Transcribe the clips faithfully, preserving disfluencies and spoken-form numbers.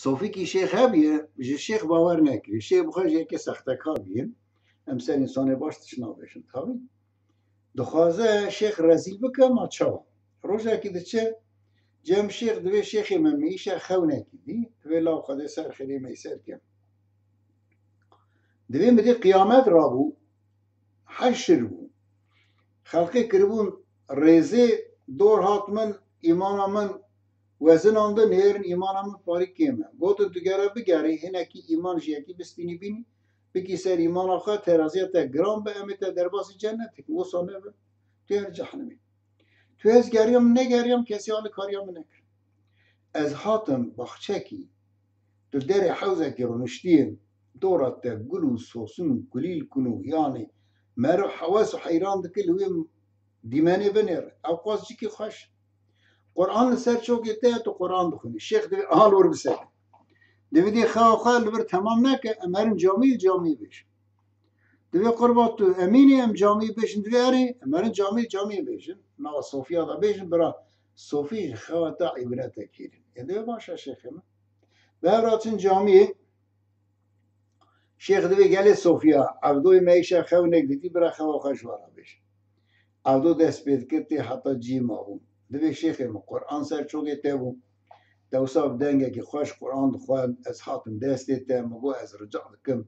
Sofîkî şêx hebiye, ji şêx bawer nekiriye. Şêx bi xwe jî yekê sextekar biye. Em ser însanê baş tişt nabêjin, tabî. Dixwaze şêx rezîl bike, ma çawa? Rojekî diçe cem şêx, divê şêxê me, me îşa xewnekî dî, divê law Xwedê ser xêrê me ser ke. Divê mi dî qiyamet rabû, heşir bû. Xelqê kiribûn rêzê, dor hat min, îmana min wezinandin, hêrin îmana min parî kêm e. Gotin, tu gere bigerî, hinekî îman ji yekî bistînî bînî, bikî ser îmana xwe, teraziya te giran be, em ê te derbasî cennetê kin, wisa nebe, tu yê cehnemê. Tu ez geriyam, negeriyam, kesî alîkariya min nekir. Ez hatim baxçekî, tu derê hewzekî rûniştiyê, dora te gul û sosin û kulîlk û yanî meriv hewes û heyran dike li wê dîmenê binêre. Ew qas cikî xweş. Quran li ser çokê te ye, tu Quran dixwînî. Şêx divê al wir bisekine. Divê dê xewa xwe li vir temam neke, em herin camî, camî bêjin. Divê qurba tu emînî, em camî bêjin, divê erê, em herin camî, camî bêjin. Nava Sofiya da bêjin, bira Sofî ji xewa te îbretek hîrin. E divê baş e şêxê min. Bi hev re çin camiyê, şêx divê gelê Sofiya, Evdoyê me îşa xewnek dîtî, bira xewa xwe ji we re bêjin. Evdo dest pê dikir, tê heta cî mabû. Divê şêxê min, Quran ser çokê te bû. Te wisa bi dengekî xweş Quran dixwend, ez hatim destê te, min got, ez rica dikim.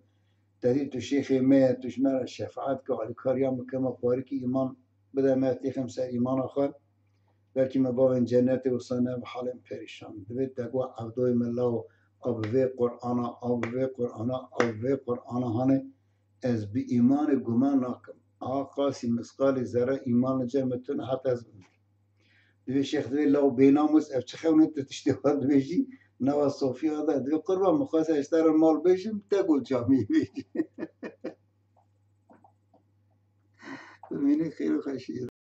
Te dî tu şêxê me ye, tu ji me re şefaet ke, alîkariya min ke, me parîkî îman bide me, têxim ser îmana xwe. Belkî me bavên cennetê wisa ne, bi halê min perîşan. Divê te got, Evdoyê min law, a bi vê Qur'ana, a bi vê Qur'ana, a bi vê Qur'ana hane, ez bi îmanê guman nakim. A qasî misqalî zerre îman li cem min tune, heta ez bimirim. Divê şêx divê law bênamûs, ev çi xewne tu tiştê xwe dibêjî, nava Sofiya de. Divê qurban min xwest ez ji te re mal bêjim, te got camiyê bêjî. Bimînin xêr û xweşiyê.